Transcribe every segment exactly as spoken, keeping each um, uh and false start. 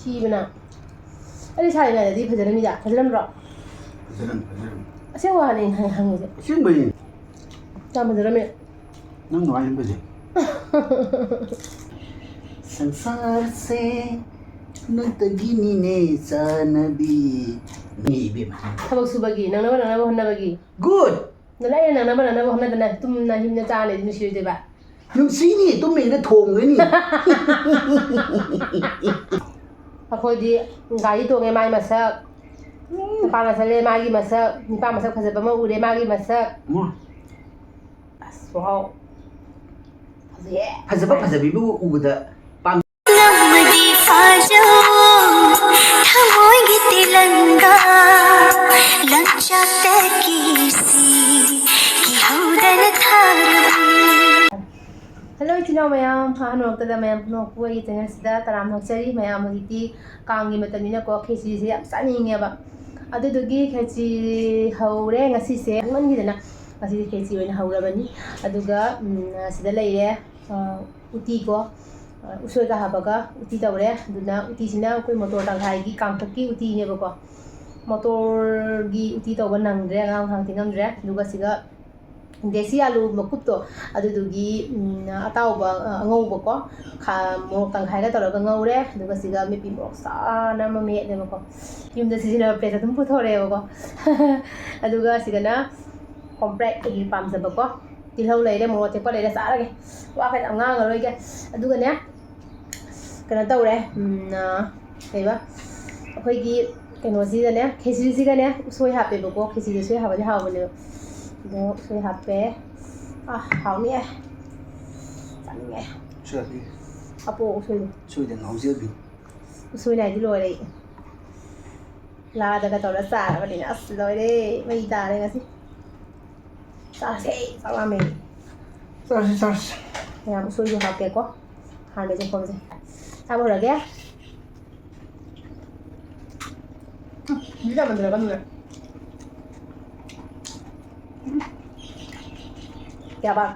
ꯊꯤꯕꯅ꯫ ꯑꯩ ꯁꯥꯔꯤꯉꯩꯗꯗꯤ ꯐꯖꯔꯝꯃꯤꯗ, ꯐꯖꯔꯝꯗ꯭ꯔꯣ? ꯐꯖꯔꯝꯃꯤ, ꯐꯖꯔꯝꯃꯤ꯫ ꯑꯁꯦꯡꯕ ꯋꯥꯅꯤ ꯑꯩꯅ ꯍꯪꯉꯤꯁꯦ꯫ ꯑꯁꯦꯡꯕꯩꯅꯦ꯫ ꯌꯥꯝ ꯐꯖꯔꯝꯃꯤ꯫ ꯅꯪ ꯅꯨꯡꯉꯥꯏ ꯍꯦꯟꯕꯁꯦ꯫ ꯁꯪꯁꯥꯔꯁꯦ ꯅꯪꯇꯒꯤꯅꯤꯅꯦ ꯆꯥꯟꯅꯕꯤ꯫ ꯃꯤ ꯏꯕꯦꯝꯃ꯫ ꯊꯕꯛ ꯁꯨꯕꯒꯤ ꯅꯪꯅꯕ, ꯅꯪꯅꯕ ꯍꯣꯠꯅꯕꯒꯤ꯫ Good! ꯅꯪ ꯑꯩꯅ ꯅꯪꯅꯕ, ꯅꯪꯅꯕ ꯍꯣꯠꯅꯗꯅ ꯇꯨꯝꯅ ꯍꯤꯞꯅ ꯆꯥꯔ ꯂꯩꯗꯤ ꯅꯨꯡꯁꯤꯔꯣꯏꯗꯣꯏꯕ? ꯅꯨꯡꯁꯤꯅꯤ, ꯇꯨꯝꯃꯤꯉꯩꯗ ꯊꯣꯡꯗꯣꯏꯅꯤ꯫ ꯑꯩꯈꯣꯏꯗꯤ ꯒꯥꯔꯤ ꯇꯣꯡꯉꯦ, ꯃꯥꯏ ꯃꯁꯛ꯫ ꯅꯨꯄꯥ ꯃꯁꯛ ꯂꯩ, ꯃꯥꯒꯤ ꯃꯁꯛ꯫ ꯅꯨꯄꯥ ꯃꯁꯛ ꯐꯖꯕ ꯑꯃ ꯎꯔꯦ, ꯃꯥꯒꯤ ꯃꯁꯛ꯫ ꯎꯝ꯫ ꯑꯁ, wow꯫ ꯐꯖꯩꯌꯦ꯫ ꯐꯖꯕ ꯐꯖꯕꯤꯕꯨ ꯎꯕꯗ ꯄꯥꯝ- ꯅꯝꯃꯗꯤ ꯐꯥꯖꯧ, ꯊꯃꯣꯏꯒꯤ ꯇꯤꯂꯪꯒꯥ, ꯂꯪꯆꯥꯛꯇ ꯀꯤꯁꯤ, ꯀꯤꯍꯧꯗꯅ ꯊꯥꯔꯕꯤ꯫ Hello, ꯏꯆꯤꯟ ꯏꯅꯥꯎ ꯃꯌꯥꯝ, ꯑꯍꯥꯟꯕ ꯃꯛꯇꯗ ꯃꯌꯥꯝ ꯄꯨꯝꯅꯃꯛꯄꯨ ꯑꯩꯒꯤ channel ꯁꯤꯗ ꯇꯔꯥꯝꯅ ꯑꯣꯛꯆꯔꯤ꯫ ꯃꯌꯥꯝ ꯍꯧꯖꯤꯛꯇꯤ ꯀꯥꯡꯒꯤ ꯃꯇꯝꯅꯤꯅꯀꯣ, ꯈꯦꯆꯤꯁꯦ ꯌꯥꯝ ꯆꯥꯅꯤꯡꯉꯦꯕ꯫ ꯑꯗꯨꯗꯨꯒꯤ ꯈꯦꯆꯤ ꯍꯧꯔꯦ ꯉꯁꯤꯁꯦ꯫ ꯆꯥꯅꯤꯡꯃꯟꯈꯤꯗꯅ ꯉꯁꯤꯗꯤ ꯈꯦꯆꯤ ꯑꯣꯏꯅ ꯍꯧꯔꯕꯅꯤ꯫ ꯑꯗꯨꯒ, ꯎꯝ, ꯁꯤꯗ ꯂꯩꯔꯦ, ꯑ, ꯎꯇꯤꯀꯣ, ꯑ, ꯎꯁꯣꯏꯒ ꯍꯥꯞꯄꯒ ꯎꯇꯤ ꯇꯧꯔꯦ꯫ ꯑꯗꯨꯅ ꯎꯇꯤꯁꯤꯅ ꯑꯩꯈꯣꯏ ꯃꯣꯇꯣꯔ ꯇꯪꯈꯥꯏꯒꯤ ꯀꯥꯡꯇꯛꯀꯤ ꯎꯇꯤꯅꯦꯕꯀꯣ꯫ ꯃꯣꯇꯣꯔꯒꯤ ꯎꯇꯤ ꯇꯧꯕ ꯅꯪꯗ꯭ꯔꯦ, ꯑꯉꯥꯡ ꯈꯥꯡ ꯇꯤꯡꯉꯝꯗ꯭ꯔꯦ꯫ ꯑꯗꯨꯒ ꯁꯤꯒ ꯗꯦꯁꯤ ꯑꯂꯨ ꯃꯀꯨꯞꯇꯣ, ꯑꯗꯨꯗꯨꯒꯤ, ꯎꯝ, ꯑꯇꯥꯎꯕ, ꯑ, ꯑꯉꯧꯕꯀꯣ, ꯈꯥ-, ꯃꯣꯔꯣꯛ ꯇꯪꯈꯥꯏꯒ ꯇꯧꯔꯒ ꯉꯧꯔꯦ꯫ ꯑꯗꯨꯒ ꯁꯤꯒ ꯃꯤꯠꯄꯤ ꯃꯣꯔꯣꯛ ꯁꯥꯅ ꯑꯃ ꯃꯦꯠꯂꯦꯕꯀꯣ꯫ ꯌꯨꯝꯗ ꯁꯤꯖꯤꯟꯅꯕ plate ꯑꯗꯨꯝ ꯄꯨꯊꯣꯔꯛꯑꯦꯕꯀꯣ꯫ ꯑꯗꯨꯒ ꯁꯤꯗꯅ ꯀꯣꯝꯄ꯭ꯔꯦꯛ ꯑꯩꯒꯤ ꯄꯥꯝꯖꯕꯀꯣ꯫ ꯇꯤꯜꯍꯧ ꯂꯩꯔꯦ, ꯃꯣꯔꯣꯛ ꯑꯇꯦꯛꯄ ꯂꯩꯔꯦ, ꯆꯥꯔꯒꯦ꯫ ꯋꯥꯒ ꯌꯥꯝ ꯉꯥꯡꯉꯔꯣꯏꯒꯦ꯫ ꯑꯗꯨꯒꯅꯦ, ꯀꯩꯅꯣ ꯇꯧꯔꯦ, ꯎꯝ, ꯑ, ꯀꯩꯕ, ꯑꯩꯈꯣꯏꯒꯤ ꯀꯩꯅꯣꯁꯤꯗꯅꯦ, ꯈꯦꯆ꯭ꯔꯤꯁꯤꯒꯅꯦ ꯎꯁꯣꯏ ꯍꯥꯞꯄꯦꯕꯀꯣ꯫ ꯈꯦꯆ꯭ꯔꯤꯗ ꯎꯁꯣꯏ ꯍꯥꯞꯄꯗꯤ ꯍꯥꯎꯕꯅꯦꯕ꯫ ꯑꯗꯣ ꯎꯁꯣꯏ ꯍꯥꯞꯄꯦ꯫ ꯑ, ꯍꯥꯎꯅꯤꯌꯦ꯫ ꯆꯥꯅꯤꯡꯉꯦ꯫ ꯎꯁꯣꯏ ꯍꯥꯞꯄꯤ꯫ ꯍꯥꯞꯄꯣ ꯎꯁꯣꯏꯗꯣ꯫ ꯎꯁꯣꯏꯗ ꯉꯥꯎꯖꯕꯤ꯫ ꯎꯁꯣꯏ ꯅꯥꯏꯗꯤ ꯂꯣꯏꯔꯦ ꯑꯩ꯫ ꯂꯥꯗꯒ ꯇꯧꯔ ꯆꯥꯔꯕꯅꯤꯅ ꯑꯁ ꯂꯣꯏꯔꯦ, ꯃꯩ ꯇꯥꯔꯦ ꯉꯁꯤ꯫ ꯆꯥꯁꯦ, ꯆꯥꯛ ꯂꯥꯝꯃꯦ꯫ ꯆꯥꯔꯁꯤ, ꯆꯥꯔꯁꯤ꯫ ꯃꯌꯥꯝ ꯎꯁꯣꯏꯁꯨ ꯍꯥꯞꯀꯦꯀꯣ꯫ ꯍꯥꯟꯅ ꯆꯠꯐꯝꯁꯦ꯫ ꯆꯥꯕ ꯍꯧꯔꯒꯦ꯫ ꯎꯝ, ꯃꯤ ꯌꯥꯝꯃꯟꯗ꯭ꯔꯒꯅꯦ꯫ ꯎꯝ꯫ ꯀꯌꯥ ꯕꯥꯠ꯫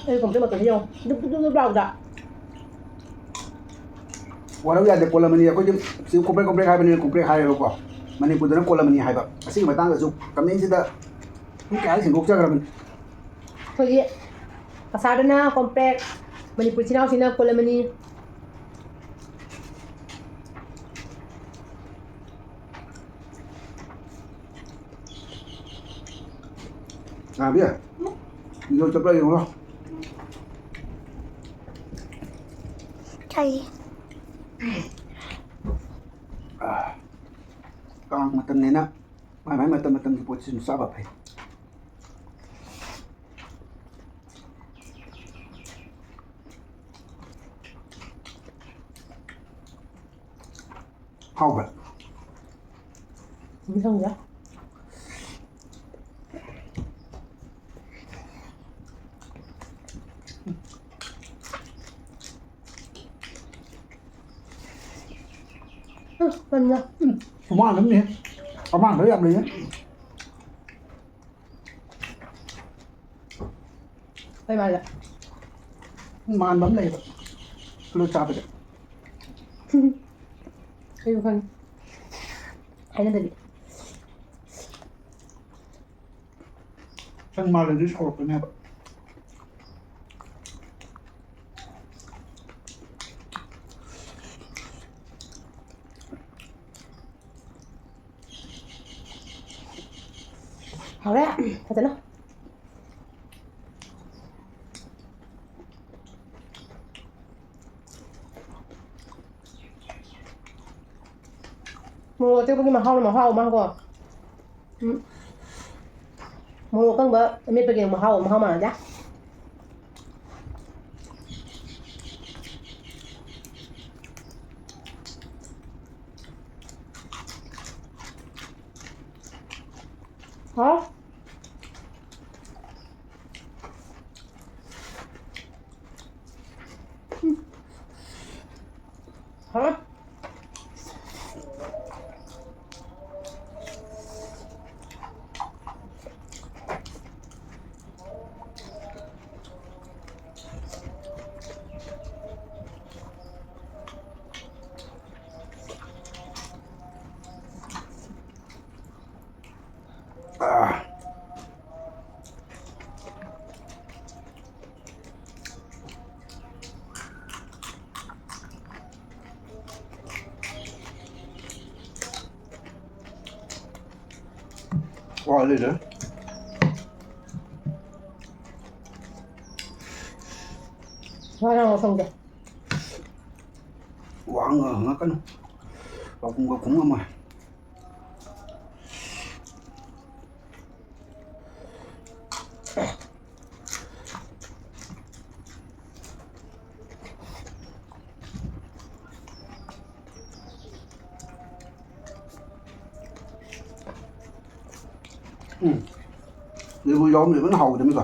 ꯑꯩ ꯀꯣꯝꯄ꯭ꯔꯦꯛ ꯃꯇꯣꯟꯁꯦ ꯌꯦꯡꯉꯣ꯫ ꯗꯨꯞ ꯗꯨꯞ ꯗꯨꯞ ꯗꯨꯞ ꯂꯥꯎꯗ꯭ꯔꯥ? ꯋꯥꯔꯧ ꯌꯥꯗꯦ, ꯀꯣꯂꯝꯅꯤ꯫ ꯑꯩꯈꯣꯏꯗꯤ ꯁꯤ ꯀꯣꯝꯄ꯭ꯔꯦꯛ ꯀꯣꯝꯄ꯭ꯔꯦꯛ ꯍꯥꯏꯕꯅꯤꯅ ꯀꯣꯝꯄ꯭ꯔꯦꯛ ꯍꯥꯏꯌꯦꯕꯀꯣ꯫ ꯃꯅꯤꯄꯨꯔꯗꯅ ꯀꯣꯂꯝꯅꯤ ꯍꯥꯏꯕ꯫ ꯑꯁꯤꯒꯤ ꯃꯇꯥꯡꯗꯁꯨ comment ꯁꯤꯗ ꯃꯤ ꯀꯌꯥ ꯁꯦꯡꯗꯣꯛꯆꯈ꯭ꯔꯕꯅꯤ꯫ ꯑꯩꯈꯣꯏꯒꯤ ꯀꯁꯥꯔꯗꯅ ꯀꯣꯝꯄ꯭ꯔꯦꯛ, ꯃꯅꯤꯄꯨꯔ ꯏꯆꯤꯜ ꯏꯅꯥꯎꯁꯤꯅ ꯀꯣꯂꯝꯅꯤ꯫ ꯉꯥꯏꯕꯤ, ꯏꯟꯖꯣ ꯆꯠꯄ꯭ꯔꯥ ꯌꯦꯡꯉꯨꯔꯣ꯫ ꯆꯥꯏꯌꯦ꯫ ꯀꯥꯡ ꯃꯇꯝꯅꯤꯅ ꯃꯥꯏ ꯃꯥꯏ ꯃꯇꯝ ꯃꯇꯝꯒꯤ ꯄꯣꯠꯁꯤꯁꯨ ꯆꯥꯕ ꯐꯩ꯫ ꯍꯥꯎꯕ꯭ꯔꯥ? ꯏꯟꯁꯥꯡꯁꯦ ꯎꯝ, ꯀꯩꯅꯣ? ꯎꯝ, ꯁꯨꯃꯥꯡ ꯑꯃꯅꯦ꯫ ꯁꯨꯃꯥꯡꯗ ꯌꯥꯝ ꯂꯩꯌꯦ꯫ ꯀꯩ ꯃꯥꯜꯂꯦ? ꯃꯥꯟꯕ ꯑꯃ ꯂꯩꯌꯦꯕ꯫ ꯀꯤꯂꯣ ꯆꯥꯕꯗ꯫ ꯑꯩꯁꯨ ꯈꯪꯉꯤ꯫ ꯍꯩꯅꯗꯕꯤ꯫ ꯁꯟ ꯃꯥꯜꯂꯗꯤ ꯁꯥꯎꯔꯛꯀꯅꯦꯕ꯫ ꯍꯥꯎꯔꯦ, ꯐꯖꯅ꯫ ꯃꯣꯔꯣꯛ ꯑꯇꯦꯛꯄꯒꯤ ꯃꯍꯥꯎꯅ ꯃꯍꯥꯎ ꯑꯃ ꯀꯣ꯫ ꯎꯝ꯫ ꯃꯣꯔꯣꯛ ꯑꯀꯪꯕ ꯑꯃꯦꯠꯄꯒꯤ ꯃꯍꯥꯎ, ꯃꯍꯥꯎ ꯃꯥꯟꯅꯗꯦ꯫ ꯍꯥꯎ꯫ ꯍꯥꯎ꯫ ꯀꯥꯏ ꯂꯩꯔꯦ? ꯉꯔꯥꯡ ꯃꯁꯪꯗ꯫ ꯋꯥ ꯉꯥꯡ ꯉꯥꯡꯉꯛꯀꯅꯨ꯫ ꯄꯥꯎꯈꯨꯝꯒ ꯈꯨꯝ ꯉꯝꯃꯣꯏ꯫ ꯎꯝ꯫ ꯂꯦꯕꯨ ꯌꯥꯎꯔꯝꯗ꯭ꯔꯗꯤ ꯐꯖꯅ ꯍꯥꯎꯒꯗꯕꯅꯤꯀꯣ꯫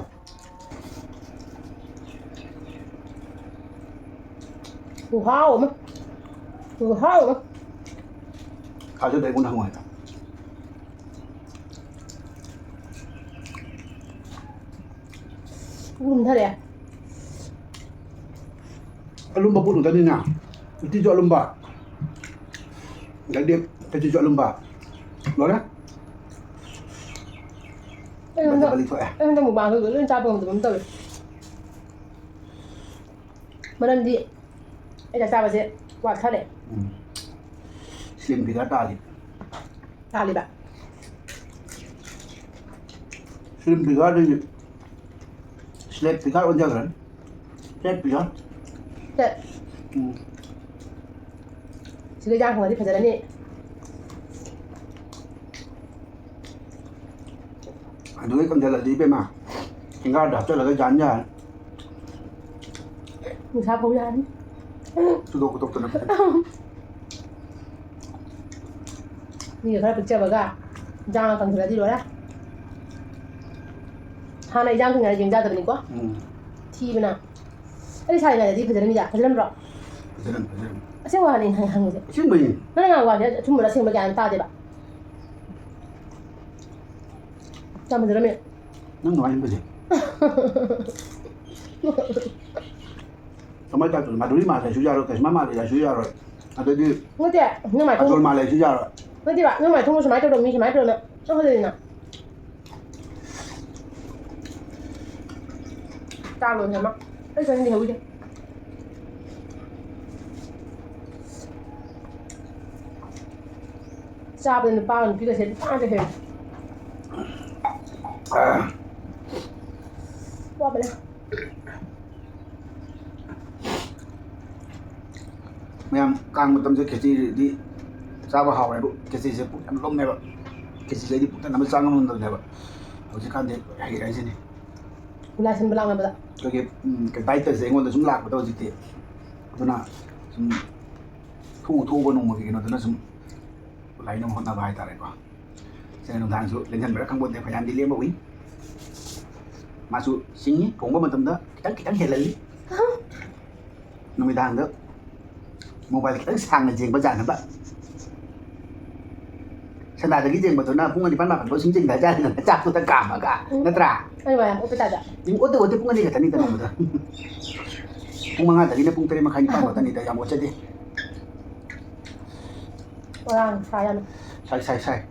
ꯈꯨꯍꯥꯎ ꯑꯃ꯫ ꯈꯨꯍꯥꯎ ꯑꯃ꯫ ꯊꯥꯖꯗꯦ ꯑꯩꯉꯣꯟꯗ ꯍꯪꯉꯣ ꯍꯥꯏꯗꯣ꯫ ꯄꯨꯛ ꯂꯨꯝꯊꯔꯛꯑꯦ꯫ ꯑꯂꯨꯝꯕ ꯄꯣꯠ ꯉꯥꯛꯇꯅꯤꯅ꯫ ꯎꯇꯤꯁꯨ ꯑꯂꯨꯝꯕ꯫ ꯑꯗꯩꯗꯤ ꯈꯦꯆꯤꯁꯨ ꯑꯂꯨꯝꯕ꯫ ꯂꯣꯏꯔꯦ꯫ ꯑꯩ ꯍꯟꯗꯛ, ꯕꯂꯤ ꯊꯣꯛꯑꯦ꯫ ꯑꯩ ꯍꯟꯗꯛ ꯃꯨꯛꯕꯥꯡꯗ ꯂꯣꯏ ꯆꯥꯕ ꯉꯝꯗꯕ ꯑꯃ ꯇꯧꯔꯦ꯫ ꯃꯔꯝꯗꯤ ꯑꯩ ꯆꯥꯛ ꯆꯥꯕꯁꯦ ꯋꯥꯊꯔꯦ꯫ ꯎꯝ꯫ Slim figure ꯇꯥꯔꯤ꯫ ꯇꯥꯜꯂꯤꯕ꯫ Slim figureꯗꯒꯤ slab figure ꯑꯣꯟꯖꯈ꯭ꯔꯅꯤ꯫ Flat figure꯫ ꯁꯦ꯫ ꯎꯝ꯫ ꯁꯤꯗ ꯏꯟꯖꯥꯡ ꯊꯣꯡꯉꯗꯤ ꯐꯖꯔꯅꯤ꯫ ꯑꯗꯨꯗꯩ ꯀꯪꯁꯤꯜꯂꯗꯤ ꯏꯕꯦꯝꯃ, ꯐꯤꯡꯒꯥꯔꯗ ꯍꯥꯞꯆꯜꯂꯒ ꯌꯥꯟ ꯌꯥꯔꯦ꯫ ꯅꯨꯡꯁꯥ ꯐꯧ ꯌꯥꯔꯅꯤ꯫ ꯆꯨꯗꯣꯛ ꯈꯣꯠꯇꯣꯛꯇꯅ꯫ ꯃꯤꯒ ꯈꯔ ꯄꯤꯛꯆꯕꯒ ꯏꯟꯖꯥꯡ ꯀꯪꯁꯤꯜꯂꯗꯤ ꯂꯣꯏꯔꯦ꯫ ꯍꯥꯟꯅ ꯏꯟꯖꯥꯡ ꯊꯣꯡꯉꯤꯉꯩꯗ ꯌꯦꯡꯖꯥꯗꯕꯅꯤꯀꯣ꯫ ꯎꯝ꯫ ꯊꯤꯕꯅ꯫ ꯑꯩ ꯁꯥꯔꯤꯉꯩꯗꯗꯤ ꯐꯖꯔꯝꯃꯤꯗ, ꯐꯖꯔꯝꯗ꯭ꯔꯣ? ꯐꯖꯔꯝꯃꯤ, ꯐꯖꯔꯝꯃꯤ꯫ ꯑꯁꯦꯡꯕ ꯋꯥꯅꯤ ꯑꯩ ꯍꯪꯉꯤꯁꯦ꯫ ꯑꯁꯦꯡꯕꯩꯅꯦ꯫ ꯅꯪꯅ ꯉꯥꯡꯕ ꯋꯥꯁꯦ ꯑꯆꯨꯝꯕꯔ ꯑꯁꯦꯡꯕ ꯒ꯭ꯌꯥꯟ ꯑꯃ ꯇꯥꯗꯦꯕ꯫ ꯌꯥꯝ ꯐꯖꯔꯝꯃꯦ꯫ ꯅꯪ ꯅꯨꯡꯉꯥꯏ ꯐꯖꯩ꯫ ꯀꯃꯥꯏ ꯇꯧꯗꯣꯏꯅꯣ? ꯃꯥꯙꯨꯔꯤ ꯃꯥꯜꯂꯦ ꯍꯥꯏꯁꯨ ꯌꯥꯔꯣꯏ, ꯀꯔꯤꯁꯃꯥ ꯃꯥꯜꯂꯦ ꯍꯥꯏꯁꯨ ꯌꯥꯔꯣꯏ꯫ ꯑꯗꯩꯗꯤ ꯅꯠꯇꯦ, ꯅꯣꯏ ꯃꯥꯏꯊꯣꯡ-, ꯀꯥꯖꯣꯜ ꯃꯥꯜꯂꯦ ꯍꯥꯏꯁꯨ ꯌꯥꯔꯣꯏ꯫ ꯅꯠꯇꯦꯕ, ꯅꯣꯏ ꯃꯥꯏꯊꯣꯡꯗꯣ ꯁꯨꯃꯥꯏꯅ ꯇꯧꯗꯧ ꯃꯤ ꯁꯨꯃꯥꯏꯅ ꯇꯧꯗꯅ ꯅꯪ ꯐꯖꯩꯗꯅ꯫ ꯆꯥ ꯂꯣꯏꯔꯦ ꯑꯃ꯫ ꯑꯩ ꯆꯥꯅꯤꯡꯗꯦ ꯍꯧꯖꯤꯛ꯫ ꯆꯥꯕꯗ ꯅꯨꯄꯥꯒ ꯅꯨꯄꯤꯒꯁꯦ ꯅꯨꯄꯥꯅ ꯍꯦꯜꯂꯦ꯫ ꯋꯥꯕꯅꯦ꯫ ꯃꯌꯥꯝ, ꯀꯥꯡ ꯃꯇꯝꯁꯦ ꯈꯦꯆꯤꯗꯤ ꯆꯥꯕ ꯍꯥꯎꯋꯦꯕꯨ, ꯈꯦꯆꯤꯁꯦ ꯄꯨꯛ ꯌꯥꯝ ꯂꯨꯝꯃꯦꯕ꯫ ꯈꯦꯆꯤꯁꯦ ꯑꯩꯗꯤ ꯄꯨꯛ ꯊꯟꯅꯕ ꯆꯥ ꯉꯝꯗꯕꯅꯦꯕ꯫ ꯍꯧꯖꯤꯛꯀꯥꯟꯗꯤ ꯍꯩꯔꯦ ꯍꯥꯏꯁꯤꯅꯤ꯫ ꯂꯥꯏ ꯁꯤꯟꯕ ꯂꯥꯛꯅꯕꯗ꯫ ꯑꯩꯈꯣꯏꯒꯤ, ꯎꯝ, ꯀꯩ, ꯗꯥꯏꯠꯇꯁꯦ ꯑꯩꯉꯣꯟꯗ ꯁꯨꯝ ꯂꯥꯛꯄꯗꯣ ꯍꯧꯖꯤꯛꯇꯤ꯫ ꯑꯗꯨꯅ ꯁꯨꯝ ꯊꯣꯛꯎ ꯊꯣꯛꯎꯕ ꯅꯣꯡꯃꯒꯤ ꯀꯩꯅꯣꯗꯨꯅ ꯁꯨꯝ ꯂꯥꯏꯅꯕ ꯍꯣꯠꯅꯕ ꯍꯥꯏꯇꯥꯔꯦꯀꯣ꯫ ꯁꯤꯅ ꯅꯨꯡꯗꯥꯡꯁꯨ ꯂꯦꯡꯁꯤꯟꯕ꯭ꯔꯥ ꯈꯪꯄꯣꯟꯇꯦ, ꯐꯅꯌꯥꯝꯗꯤ ꯂꯦꯝꯕ ꯎꯏ꯫ ꯃꯥꯁꯨ ꯁꯤꯡꯉꯤ, ꯊꯣꯡꯕ ꯃꯇꯝꯗ ꯈꯤꯇꯪ ꯈꯤꯇꯪ ꯍꯦꯜꯍꯜꯂꯤ꯫ ꯅꯨꯃꯤꯗꯥꯡꯗ ꯃꯣꯕꯥꯏꯜ ꯈꯤꯇꯪ ꯁꯥꯡꯅ ꯌꯦꯡꯕ ꯌꯥꯅꯕ꯫ ꯁꯟꯗꯥꯗꯒꯤ ꯌꯦꯡꯕꯗꯨꯅ ꯄꯨꯡ ꯅꯤꯄꯥꯟ ꯃꯥꯄꯟ ꯐꯥꯎ ꯁꯨꯝ ꯌꯦꯡꯊ ꯌꯥꯔꯦꯗꯅ, ꯆꯥꯛꯇꯨꯗ ꯀꯥꯝꯃꯒ, ꯎꯝ꯫ ꯅꯠꯇ꯭ꯔꯥ? ꯑꯩ ꯋꯥ ꯌꯥꯝ ꯑꯣꯠꯄ ꯇꯥꯏꯞꯇ꯫ ꯎꯝ, ꯑꯣꯠꯇꯦ, ꯑꯣꯠꯇꯦ, ꯄꯨꯡ ꯑꯅꯤ ꯈꯛꯇꯅꯤꯗ ꯅꯣꯡꯃꯗ꯫ ꯄꯨꯡ ꯃꯉꯥꯗꯒꯤꯅ ꯄꯨꯡ ꯇꯔꯦꯠ ꯃꯈꯥꯏ, ꯅꯤꯄꯥꯟ ꯈꯛꯇꯅꯤꯗ, ꯌꯥꯝ ꯑꯣꯠꯆꯗꯦ꯫ ꯉꯔꯥꯡ ꯁꯥ ꯌꯥꯝ꯫ ꯁꯥꯏ, ꯁꯥꯏ, ꯁꯥꯏ꯫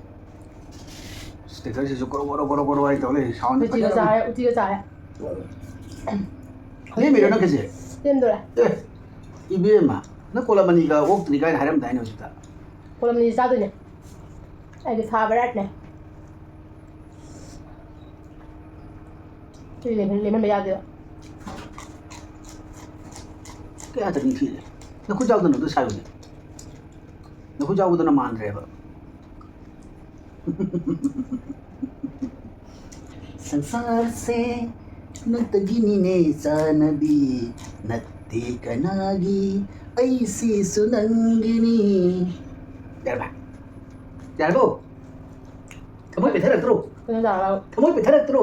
ꯁ꯭ꯇꯦꯇꯁꯁꯤꯁꯨ ꯒꯣꯔꯣ ꯒꯣꯔꯣ ꯒꯣꯔꯣ ꯒꯣꯔꯣ ꯍꯥꯏꯅ ꯇꯧ ꯂꯩ, ꯁꯥꯎꯟꯁꯦ ꯎꯇꯤꯒ ꯐꯖꯅ꯫ ꯆꯥꯔꯦ, ꯎꯇꯤꯒ ꯆꯥꯔꯦ꯫ ꯂꯦꯝꯃꯤꯔꯣ ꯅꯪ ꯈꯩꯁꯦ? ꯂꯦꯝꯗꯣꯔꯦ꯫ ꯑꯦ, ꯏꯕꯦꯝꯃ, ꯅꯪ ꯀꯣꯂꯝ ꯑꯅꯤꯒ ꯑꯣꯛꯇ꯭ꯔꯤ ꯀꯥꯏꯅ ꯍꯥꯏꯔꯝꯗꯥꯏꯅꯦ ꯍꯧꯖꯤꯛꯇ? ꯀꯣꯂꯝ ꯑꯅꯤ ꯆꯥꯗꯣꯏꯅꯦ꯫ ꯑꯩꯗꯤ ꯐꯥꯕ ꯔꯥꯏꯠꯅꯦ꯫ ꯁꯤ ꯂꯦꯝꯍꯟ-, ꯂꯦꯝꯍꯟꯕ ꯌꯥꯗꯦꯕ꯫ ꯀꯌꯥꯗ ꯅꯤꯡꯊꯤꯔꯦ? ꯅꯈꯨꯠ ꯌꯥꯎꯗꯅ ꯑꯗꯨ ꯁꯥꯏꯌꯨꯅꯦ꯫ ꯅꯈꯨꯠ ꯌꯥꯎꯕꯗꯨꯅ ꯃꯥꯟꯗ꯭ꯔꯦꯕ꯫ ꯁꯪꯁꯥꯔꯁꯦ ꯅꯪꯇꯒꯤꯅꯤꯅꯦ ꯆꯥꯟꯅꯕꯤ, ꯅꯠꯇꯦ ꯀꯅꯥꯒꯤ, ꯑꯩꯁꯤꯁꯨ ꯅꯪꯒꯤꯅꯤ꯫ ꯌꯥꯔꯕ? ꯌꯥꯔꯕꯣ? ꯊꯃꯣꯏ ꯄꯦꯟꯊꯔꯛꯇ꯭ꯔꯣ? ꯀꯩꯅꯣ ꯇꯧꯔꯒ ꯊꯃꯣꯏ ꯄꯦꯟꯊꯔꯛꯇ꯭ꯔꯣ?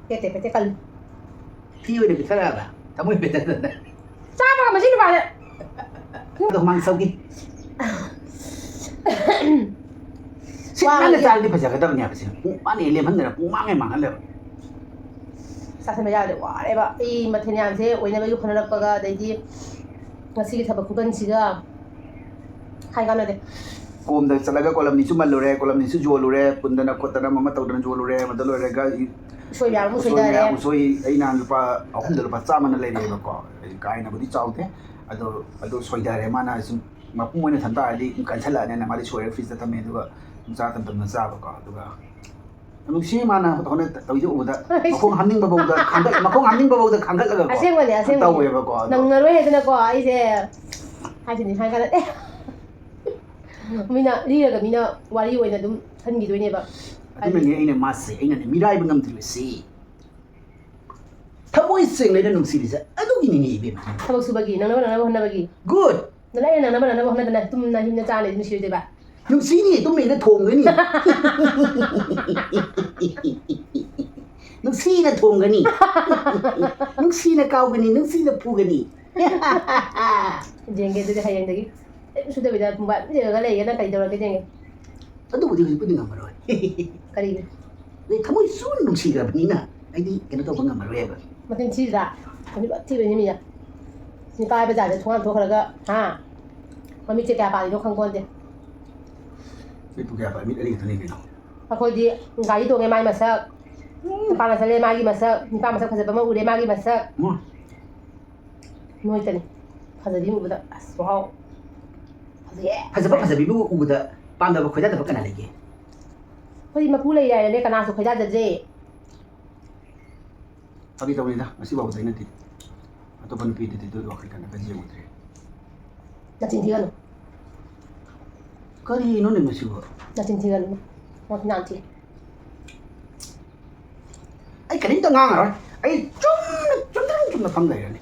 ꯄꯦꯠꯇꯦ, ꯄꯦꯠꯇꯦ, ꯀꯜꯂꯤ꯫ ꯊꯤ ꯑꯣꯏꯅ ꯄꯤꯊꯔꯛꯑꯕ? ꯊꯃꯣꯏ ꯄꯦꯟꯊꯗꯅ꯫ ꯆꯥꯕꯒ ꯃꯁꯤ ꯅꯨꯄꯥꯁꯦ꯫ ꯑꯗꯣ ꯍꯨꯃꯥꯡ ꯁꯧꯈꯤ꯫ ꯁꯤ ꯋꯥ ꯅꯪꯅ ꯉꯥꯡꯒꯦ꯫ ꯆꯥꯔꯗꯤ ꯐꯖꯒꯗꯕꯅꯦ ꯍꯥꯏꯕꯁꯦ꯫ ꯄꯨꯡ ꯃꯥꯅ ꯂꯦꯝꯍꯟꯗꯅ ꯄꯨꯡ ꯃꯥꯡꯉꯦ ꯃꯥꯡꯍꯜꯂꯦꯕ꯫ ꯆꯥꯁꯟꯕ ꯌꯥꯗꯦ, ꯋꯥꯔꯦꯕ꯫ ꯑꯩ ꯃꯊꯦꯜ ꯌꯥꯝꯁꯦ ꯑꯣꯏꯅꯕꯒꯤ ꯍꯣꯠꯅꯔꯛꯄꯒ, ꯑꯗꯩꯗꯤ ꯉꯁꯤꯒꯤ ꯊꯕꯛ ꯈꯨꯀꯟꯁꯤꯒ ꯍꯥꯏ ꯀꯥꯟꯅꯗꯦ꯫ ꯀꯣꯝꯗ ꯆꯠꯂꯒ ꯀꯣꯂꯝꯅꯤꯁꯨ ꯃꯜꯂꯨꯔꯦ, ꯀꯣꯂꯝꯅꯤꯁꯨ ꯌꯣꯜꯂꯨꯔꯦ, ꯄꯨꯟꯗꯅ ꯈꯣꯠꯇꯅ ꯑꯃ ꯇꯧꯗꯅ ꯌꯣꯜꯂꯨꯔꯦ, ꯑꯃꯗ ꯂꯣꯏꯔꯒ ꯎꯁꯣꯏ ꯃꯌꯥꯝ ꯑꯃ ꯎꯁꯣꯏ ꯁꯣꯏꯗꯔꯦ꯫ ꯃꯌꯥꯝ, ꯎꯁꯣꯏ ꯑꯩ ꯅꯍꯥꯟ ꯂꯨꯄꯥ ꯑꯍꯨꯝꯗ ꯂꯨꯄꯥ ꯆꯥꯝꯃꯅ ꯂꯩꯔꯛꯑꯦꯕꯀꯣ꯫ ꯑꯩ ꯀꯥ ꯍꯦꯟꯅꯕꯨꯗꯤ ꯆꯥꯎꯗꯦ, ꯑꯗꯣ ꯑꯗꯨ ꯁꯣꯏꯗꯔꯦ꯫ ꯃꯥꯅ ꯁꯨꯝ ꯃꯄꯨꯝ ꯑꯣꯏꯅ ꯊꯝ ꯇꯥꯔꯗꯤ ꯀꯟꯁꯜꯂꯛꯑꯅꯦꯅ ꯃꯥꯗꯤ ꯁꯣꯏꯔꯒ ꯐ꯭ꯔꯤꯖꯇ ꯊꯝꯃꯦ꯫ ꯑꯗꯨꯒ ꯆꯥ ꯇꯝ ꯇꯝꯅ ꯆꯥꯕꯀꯣ, ꯑꯗꯨꯒ ꯅꯨꯡꯁꯤ ꯃꯥꯅ ꯍꯣꯠꯅ ꯇꯧꯔꯤꯗꯣ ꯎꯕꯗ ꯃꯈꯣꯡ ꯍꯥꯝꯅꯤꯡꯕ ꯐꯥꯎꯗ ꯈꯥꯡꯒꯠ ꯃꯈꯣꯡ ꯍꯥꯝꯅꯤꯡꯕ ꯐꯥꯎꯗ ꯈꯥꯡꯒꯠꯂꯒꯀꯣ ꯑꯁꯦꯡꯕꯅꯦ, ꯑꯁꯦꯡꯕꯅꯦ꯫ ꯇꯧꯋꯦꯕꯀꯣ ꯑꯗꯣ ꯅꯪꯉꯔꯣꯏ ꯍꯥꯏꯗꯅꯀꯣ ꯑꯩꯁꯦ ꯍꯥꯏꯁꯤꯅꯤ ꯍꯥꯏ ꯀꯥꯟꯗ ꯃꯤꯅ ꯂꯤꯔꯒ ꯃꯤꯅ ꯋꯥꯔꯤ ꯑꯣꯏꯅ ꯑꯗꯨꯝ ꯈꯟꯈꯤꯗꯣꯏꯅꯦꯕ꯫ ꯑꯗꯨꯅꯅꯦ ꯑꯩꯅ ꯃꯥꯁꯦ ꯑꯩꯅꯅꯦ ꯃꯤꯔꯥꯏꯕ ꯉꯝꯗ꯭ꯔꯤꯕꯁꯤ꯫ ꯊꯃꯣꯏ ꯁꯦꯡꯅ ꯑꯩꯅ ꯅꯨꯡꯁꯤꯔꯤꯁꯦ ꯑꯗꯨꯒꯤꯅꯤꯅꯦ ꯏꯕꯦꯝꯃ꯫ ꯊꯕꯛ ꯁꯨꯕꯒꯤ, ꯅꯪꯅꯕ ꯅꯪꯅꯕ ꯍꯣꯠꯅꯕꯒꯤ꯫ ꯒꯨꯗ꯫ ꯅꯪ ꯑꯩꯅ ꯅꯪꯅꯕ ꯅꯪꯅꯕ ꯍꯣꯠꯅꯗꯅ ꯇꯨꯝꯅ ꯍꯤꯞꯅ ꯆꯥꯅ ꯅꯨꯡꯁꯤꯔꯣꯏꯗꯣꯏꯕ? ꯅꯨꯡꯁꯤꯅꯤ, ꯇꯨꯝꯃꯤꯅ ꯊꯣꯡꯒꯅꯤ꯫ ꯅꯨꯡꯁꯤꯅ ꯊꯣꯡꯒꯅꯤ꯫ ꯅꯨꯡꯁꯤꯅ ꯀꯥꯎꯒꯅꯤ, ꯅꯨꯡꯁꯤꯅ ꯐꯨꯒꯅꯤ꯫ ꯌꯦꯡꯒꯦ ꯑꯗꯨꯗꯤ ꯍꯌꯦꯡꯗꯒꯤ ꯀꯔꯤꯝ ꯁꯨꯗꯕꯤꯗ ꯄꯨꯡꯕꯥ ꯑꯗꯨꯝ ꯌꯦꯡꯉꯒ ꯂꯩꯒꯦ, ꯅꯪ ꯀꯔꯤ ꯇꯧꯔꯒꯦ ꯌꯦꯡꯒꯦ꯫ ꯑꯗꯨꯕꯨꯗꯤ ꯍꯧꯖꯤꯛꯄꯨꯗꯤ ꯉꯝꯃꯔꯣꯏ꯫ ꯀꯔꯤꯒꯤ? ꯑꯩ ꯊꯃꯣꯏ ꯆꯨꯅ ꯅꯨꯡꯁꯤꯈ꯭ꯔꯕꯅꯤꯅ ꯑꯩꯗꯤ ꯀꯩꯅꯣ ꯇꯧꯕ ꯉꯝꯃꯔꯣꯏꯕ꯫ ꯃꯆꯤꯟ ꯊꯤꯗ꯭ꯔꯥ? ꯍꯧꯖꯤꯛ ꯊꯤꯕꯅꯤ ꯃꯤꯅ꯫ ꯅꯨꯄꯥ ꯍꯥꯏꯕ ꯖꯥꯠꯁꯦ ꯊꯣꯡꯒꯥꯟ ꯊꯣꯛꯈ꯭ꯔꯒ, ꯍꯥ? ꯃꯃꯤꯠꯁꯦ ꯀꯌꯥ ꯄꯥꯜꯂꯤꯅꯣ ꯈꯪꯄꯣꯟꯇꯦ꯫ ꯃꯤꯠꯄꯨ ꯀꯌꯥ ꯄꯥꯜꯂꯤ? ꯃꯤꯠ ꯑꯅꯤ ꯈꯛꯇꯅꯤ ꯀꯩꯅꯣ꯫ ꯑꯩꯈꯣꯏꯗꯤ ꯒꯥꯔꯤ ꯇꯣꯡꯉꯦ ꯃꯥꯏ ꯃꯁꯛ, ꯅꯨꯄꯥꯅ ꯆꯠꯂꯦ ꯃꯥꯒꯤ ꯃꯁꯛ, ꯅꯨꯄꯥ ꯃꯁꯛ ꯐꯖꯕ ꯑꯃ ꯎꯔꯦ ꯃꯥꯒꯤ ꯃꯁꯛ꯫ ꯎꯝ꯫ ꯅꯣꯏꯇꯅꯤ ꯐꯖꯕꯤ ꯎꯕꯗ, ꯑꯁ, ꯋꯥꯎ꯫ ꯐꯖꯩꯌꯦ꯫ ꯐꯖꯕ ꯐꯖꯕꯤꯕꯨ ꯎꯕꯗ ꯄꯥꯝꯗꯕ ꯈꯣꯏꯗꯥꯗꯕ ꯀꯅꯥ ꯂꯩꯒꯦ? ꯑꯩꯈꯣꯏꯗꯤ ꯃꯄꯨ ꯂꯩꯔꯦ ꯍꯥꯏꯔꯦ, ꯀꯅꯥꯁꯨ ꯈꯣꯏꯗꯥꯖꯗ꯭ꯔꯦ꯫ ꯐꯥꯒꯤ ꯇꯧꯅꯤꯗ, ꯉꯁꯤ ꯐꯥꯎꯕꯗ ꯑꯩꯅꯗꯤ ꯑꯇꯣꯞꯄ ꯅꯨꯄꯤꯗꯗꯤ ꯑꯗꯨꯒꯤ ꯋꯥꯈꯜ ꯈꯟꯅꯒ ꯌꯦꯡꯉꯨꯗ꯭ꯔꯦ꯫ ꯅꯆꯤꯟ ꯊꯤꯒꯅꯨ꯫ ꯀꯔꯤꯅꯣꯅꯦ ꯃꯁꯤꯕꯨ? ꯅꯆꯤꯟ ꯊꯤꯒꯅꯨ꯫ ꯅꯆꯤꯟ ꯌꯥꯝ ꯊꯤ꯫ ꯑꯩ ꯀꯔꯤꯝꯇ ꯉꯥꯡꯉꯔꯣꯏ꯫ ꯑꯩ ꯆꯨꯝꯅ, ꯆꯨꯝꯗ꯭ꯔꯤꯡ ꯆꯨꯝꯅ ꯐꯝ ꯂꯩꯔꯅꯤ꯫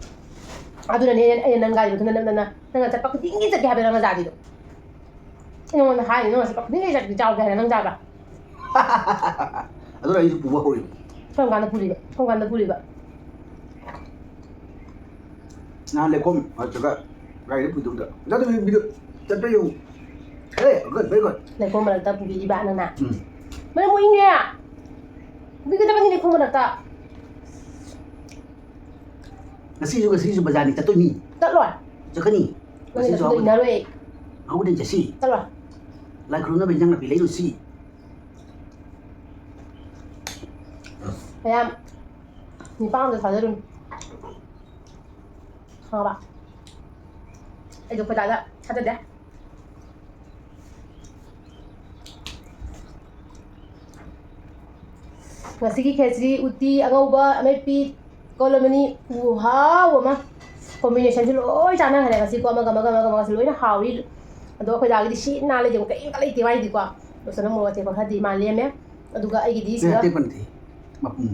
ꯑꯗꯨꯅꯅꯦ ꯑꯩꯅ ꯅꯪ ꯒꯥꯔꯤ ꯃꯊꯨꯟꯗ ꯅꯞꯅꯅ ꯅꯪꯅ ꯆꯠꯄ ꯈꯨꯗꯤꯡꯒꯤ ꯆꯠꯀꯦ ꯍꯥꯏꯕ ꯅꯪꯅ ꯖꯥꯗꯤꯗꯣ꯫ ꯑꯩ ꯅꯉꯣꯟꯗ ꯍꯥꯏꯔꯤꯅꯦ, ꯅꯪꯅ ꯆꯠꯄ ꯈꯨꯗꯤꯡꯒꯤ ꯆꯠꯀꯦ ꯆꯥꯎꯒꯦ ꯍꯥꯏꯅ ꯅꯪ ꯖꯥꯕ꯭ꯔꯥ? ꯑꯗꯨꯅ ꯑꯩꯁꯨ ꯄꯨꯕ ꯍꯧꯔꯤꯕ꯫ ꯀꯔꯝ ꯀꯥꯟꯗ ꯄꯨꯔꯤꯕ? ꯀꯔꯝ ꯀꯥꯟꯗ ꯄꯨꯔꯤꯕ? ꯅꯍꯥꯟ ꯂꯩꯈꯣꯝ ꯃꯔꯛꯇꯒ ꯒꯥꯔꯤꯗ ꯄꯨꯊꯣꯛꯇ꯫ ꯆꯠꯇꯕꯤ ꯚꯤꯗꯤꯑꯣ ꯆꯠꯄ ꯌꯦꯡꯉꯨ꯫ ꯑꯦ, good, very good꯫ ꯂꯩꯈꯣꯝ ꯃꯔꯛꯇ ꯄꯨꯕꯤꯔꯤꯕ ꯅꯪꯅ? ꯎꯝ꯫ ꯃꯔꯝ ꯃꯣꯛꯏꯅꯦ꯫ ꯄꯨꯕꯤꯒꯗꯕꯅꯤ ꯂꯩꯈꯣꯝ ꯃꯔꯛꯇ꯫ ꯉꯁꯤꯁꯨ, ꯉꯁꯤꯁꯨ ꯕꯖꯥꯔꯅꯤ ꯆꯠꯇꯣꯏꯅꯤ꯫ ꯆꯠꯂꯣꯏ꯫ ꯆꯠꯀꯅꯤ꯫ ꯅꯪꯒꯤ ꯉꯁꯤꯁꯨ ꯅꯇꯨꯡꯗ ꯍꯧꯒꯠ-, ꯏꯟꯅꯔꯣꯏ꯫ ꯍꯧꯒꯠꯇꯅ ꯆꯠꯁꯤ꯫ ꯆꯠꯂꯣꯏ꯫ ꯂꯥꯏ ꯈꯨꯔꯨꯝꯅꯕ ꯏꯟꯖꯥꯡ ꯅꯥꯄꯤ ꯂꯩꯔꯨꯁꯤ꯫ ꯃꯌꯥꯝ ꯅꯤꯄꯥ ꯑꯝꯇ ꯊꯥꯖꯔꯨꯅꯨ꯫ ꯈꯪꯉꯕ? ꯑꯩꯗꯣ ꯈꯣꯏꯗꯥꯗ ꯊꯥꯖꯗꯦ꯫ ꯉꯁꯤꯒꯤ ꯈꯦꯆ꯭ꯔꯤ, ꯎꯇꯤ, ꯑꯉꯧꯕ, ꯑꯃꯦꯠꯄꯤ, ꯀꯣꯂꯝ ꯑꯅꯤ, ꯈꯨꯍꯥꯎ ꯑꯃ꯫ Combination ꯁꯨ ꯂꯣꯏ ꯆꯥꯟꯅꯈ꯭ꯔꯦ ꯉꯁꯤꯀꯣ, ꯑꯃꯒ, ꯑꯃꯒ, ꯑꯃꯒ, ꯑꯃꯒꯁꯨ ꯂꯣꯏꯅ ꯍꯥꯎꯔꯤ꯫ ꯑꯗꯣ ꯑꯩꯈꯣꯏ ꯗꯥꯒꯤꯗꯤ ꯁꯤꯠ ꯅꯥꯜꯂꯦ, ꯌꯦꯡꯉꯨ, ꯀꯔꯤꯝꯇ ꯂꯩꯇꯦ ꯃꯥꯏꯗꯤꯀꯣ꯫ ꯂꯣꯏꯁꯤꯜꯂ ꯃꯣꯔꯣꯛ ꯑꯇꯦꯛꯄ ꯈꯔꯗꯤ ꯃꯥ ꯂꯦꯝꯃꯦ꯫ ꯑꯗꯨꯒ ꯑꯩꯒꯤꯗꯤ ꯁꯤꯗ ꯑꯇꯦꯛꯄ ꯅꯠꯇꯦ, ꯃꯄꯨꯝ꯫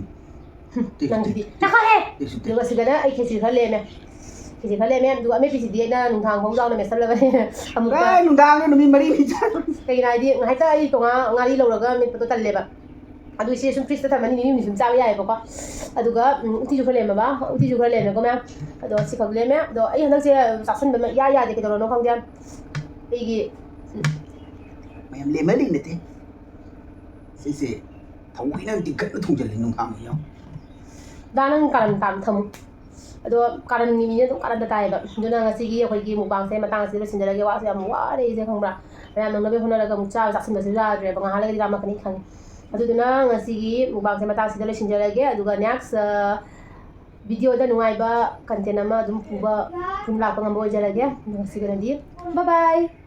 ꯇꯦꯛꯁꯨ ꯅꯪꯒꯤꯗꯤ ꯇꯦꯛ-, ꯆꯥꯈꯠꯍꯦ! ꯇꯦꯛꯁꯨ ꯇꯦꯛ-, ꯑꯗꯨꯒ ꯁꯤꯗꯅ ꯑꯩ ꯈꯦꯆ꯭ꯔꯤ ꯈꯔ ꯂꯦꯝꯃꯦ꯫ ꯈꯦꯆ꯭ꯔꯤ ꯈꯔ ꯂꯦꯝꯃꯦ꯫ ꯑꯗꯨꯒ ꯑꯃꯦꯠꯄꯤꯁꯤꯗꯤ ꯑꯩꯅ ꯅꯨꯡꯗꯥꯡ ꯐꯥꯎ ꯌꯥꯎꯅ ꯃꯦꯠꯁꯜꯂꯕꯅꯦ꯫ ꯑꯃꯨꯛꯀ꯫ ꯑꯦ, ꯅꯨꯡꯗꯥꯡꯗ ꯅꯨꯃꯤꯠ ꯃꯔꯤꯅꯤ ꯆꯥꯔꯣ꯫ ꯀꯩꯒꯤꯅꯣ ꯍꯥꯏꯗꯤ, ꯉꯥꯏꯍꯥꯛꯇ ꯑꯩ ꯇꯣꯉꯥꯟ ꯉꯥꯔꯤ ꯂꯧꯔꯒ ꯃꯦꯠꯄꯗꯣ ꯇꯜꯂꯦꯕ꯫ ꯑꯗꯨ ꯏꯆꯦ ꯁꯨꯝ fridge ꯇ ꯊꯝꯃꯅꯤ, ꯅꯤꯅꯤ ꯍꯨꯝꯅꯤ ꯁꯨꯝ ꯆꯥꯕ ꯌꯥꯏꯑꯕꯀꯣ꯫ ꯑꯗꯨꯒ, ꯎꯝ, ꯎꯇꯤꯁꯨ ꯈꯔ ꯂꯦꯝꯃꯕ, ꯎꯇꯤꯁꯨ ꯈꯔ ꯂꯦꯝꯃꯦꯀꯣ ꯃꯌꯥꯝ꯫ ꯑꯗꯣ ꯁꯤꯈꯛ ꯂꯦꯝꯃꯦ꯫ ꯑꯗꯣ ꯑꯩ ꯍꯟꯗꯛꯁꯦ ꯆꯥꯁꯟꯕ ꯃ-, ꯏꯌꯥ ꯌꯥꯗꯦ, ꯀꯩꯗꯧꯔꯅꯣ ꯈꯪꯗꯦ꯫ ꯑꯩꯒꯤ, ꯎꯝ꯫ ꯃꯌꯥꯝ ꯂꯦꯝꯃꯜꯂꯤ ꯅꯠꯇꯦ꯫ ꯁꯤꯁꯦ ꯊꯑꯣꯏꯅ ꯇꯤꯡꯈꯠꯅ ꯊꯣꯡꯖꯤꯜꯂꯤ ꯅꯨꯡꯗꯥꯡ ꯌꯥꯎ꯫ ꯗꯥ, ꯅꯪ ꯀꯥꯔꯟ ꯇꯥꯕ ꯊꯝꯃꯨ꯫ ꯑꯗꯣ ꯀꯥꯔꯟꯒꯤ ꯃꯤꯅ ꯑꯗꯨꯝ ꯀꯥꯔꯟꯗ ꯇꯥꯏꯌꯦꯕ꯫ ꯑꯗꯨꯅ ꯉꯁꯤꯒꯤ ꯑꯩꯈꯣꯏꯒꯤ mukbang ꯁꯦ ꯃꯇꯥꯡ ꯑꯁꯤꯗ ꯂꯣꯏꯁꯤꯟꯖꯔꯒꯦ꯫ ꯋꯥꯁꯦ ꯌꯥꯝ ꯋꯥꯔꯦ ꯑꯩꯁꯦ, ꯈꯪꯕ꯭ꯔꯥ? ꯃꯌꯥꯝ ꯅꯪꯅꯕ ꯍꯣꯠꯅꯔꯒ ꯑꯃꯨꯛ ꯆꯥꯕ ꯆꯥꯁꯤꯟꯕꯁꯨ ꯌꯥꯗ꯭ꯔꯦꯕ, ꯉꯥꯏꯍꯥꯛ ꯂꯩꯔꯒꯗꯤ ꯂꯥꯝꯃꯛꯀꯅꯤ ꯈꯪꯉꯤ꯫ ꯑꯗꯨꯗꯨꯅ ꯉꯁꯤꯒꯤ mukbang ꯁꯦ ꯃꯇꯥꯡꯁꯤꯗ ꯂꯣꯏꯁꯤꯟꯖꯔꯒꯦ꯫ ꯑꯗꯨꯒ next, ꯑ, video ꯗ ꯅꯨꯡꯉꯥꯏꯕ content ꯑꯃ ꯑꯗꯨꯝ ꯄꯨꯕ, ꯑꯗꯨꯝ ꯂꯥꯛꯄ ꯉꯝꯕ ꯑꯣꯏꯖꯔꯒꯦ꯫ ꯑꯗꯨꯒ ꯉꯁꯤꯒꯤꯗꯤ bye bye꯫